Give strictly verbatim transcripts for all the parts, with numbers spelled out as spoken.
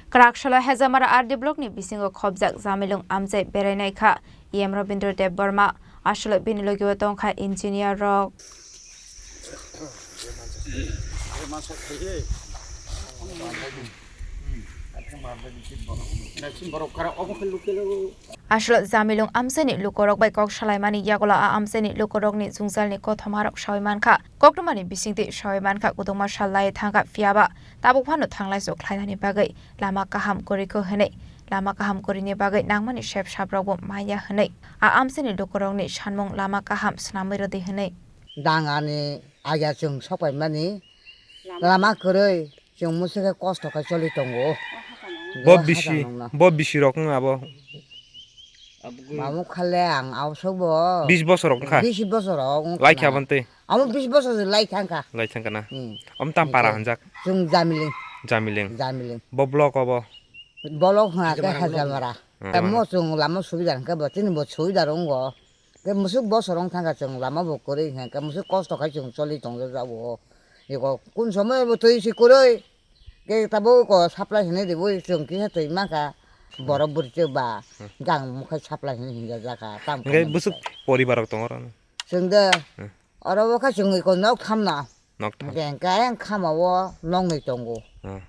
Kwraksalo Hejamara R D block ni bisingo khobjak Jamilung amchai berainai kha E M Rabindra Debbarma, aswk bini logio tongkha engineer rok. Aswk Jamilung amchaini lukurok bai kok salaimani yagulo a amchaini lukurokni jwngjalni kothomarok sawi mankha. Koktwmani bisingtwi sawi mankha, kwdwngma sal lai thangkha, phiyaba tabuk phano thanglaisu khlainani bagwi lama kaham kwrwikho hwnwi, lama kaham kwrwini bagwi nangmani sep saprokbo manya hwnwi, a amchaini lukurokni sanmung lama kaham swnamwi rwdi hwnwi. Dangani aja chwng sokpaimani lama kwrwi, chwng musu khe kosto khe choli tongo. Bo bisi, bo bisi rok wng abo. Mamuk khale ang abosok bo. Bis bosor rok wngkha? Bis bosor rok wngkha. Lai kha na. Aboni tei? Amo bis bosor se lai thangkha. Lai thangkha na? Hmm. Om tam para hanjak? Chwng Jamiling. Jamiling. Jamiling. Bo block obo? Block hwnka khe Hajamara. Hajamara. Hmm. Tamo chwng lama subida hwnka bo, chini bo subida rwngo. Khe musuk bosor wng thangkha chwng lama bo kwrwi hwnka khe musuk kosto khai chwng choli tongjago. Iko kun somoy bo twi si kwrwi. Khe tabuk ko supply hinwi rwui chwng kisa twi mankha. Borok bwrwi chwk ba gang mukhai supply hinwi hinjajakha. Tam hwnkhai khamani bwswk poribar rok tongo oro? Chwng de oro bo kha chwng iko nok thamno. Nok tham. Hwnkhe ayang khama o nok nwi tongo. Hmm.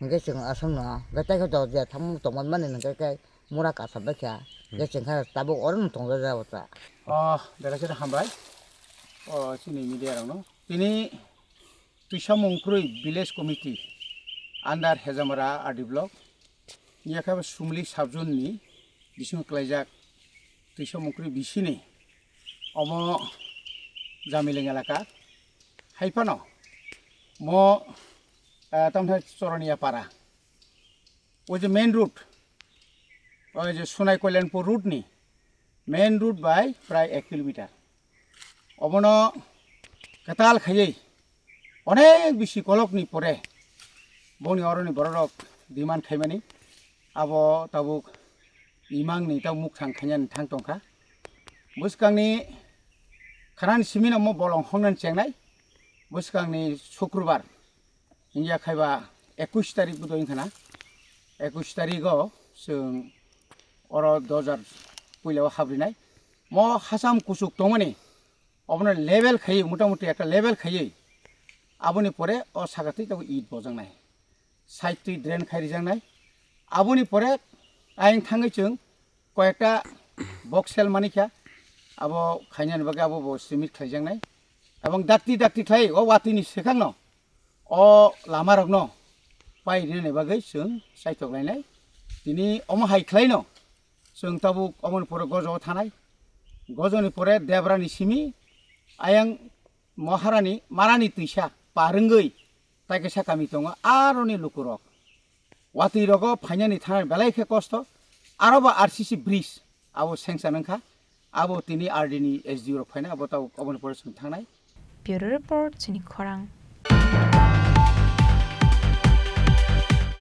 Hwnkhe chwng aswk no hwnkhe tei khe dorja thangmung tongmani hwnkhe khe mura kasa bai kha. Hwnkhe chwng kha tabuk oro no tongjajago ta. Oh, belai kheno hambai. Oh, chini media rokno. Tini Twisa Mungkrwi Village Committee under Hejamara R D Block, yakha Sumli Subzone ni bisingo klaijak Twisa Mungkrwi bisini omo Jamiling elaka. Haiphano mo, ah, tamthai Choroniya para. O je main road, o je Sonai Kalyanpur road ni main road bai prai ek kilometer. Obono kwtal khaiwi onek bisi kolokni pore boni oroni bororok demand khaimani abo tabuk imangni tabuk mukthang khainani thang tongkha. Bwskangni khanani simino mo bolong hongnani chengnai. Bwskangni Sukrubar, India khaiba ekush tarik budoi wngkha na, ekush tarigo chwng oro dojar puila o habrinai. Mo hacham kuchuk tongmani, obono level khaiwi, motamuti ekta level khaiwi, aboni pore o saka twi tabuk it bojaknai, side twi drain khai rijaknai. Aboni pore ayang thangwi chwng koyekta box sel manikha, abo khainani bagwi abo bo simit khaijaknai. Ebong dakti dakti khlai o watwini swkangno o lamarokno pai rinani bagwi chwng chaithok lainai. Tini omo hai khlaino chwng tabuk omoni pore gojo thanai. Gojoni pore Debrani simi ayang Maharani, Marani twisa parwngwi taikisa kami tongo, aroni lukurok watwi rogo phainani thangna belai khe kosto. Aro bo R C C bridge abo sanction wngkha, abo tini R D ni S D O rok phaina abo tabuk oboni pore chwng thangnai. Bureau Report, chini khorang.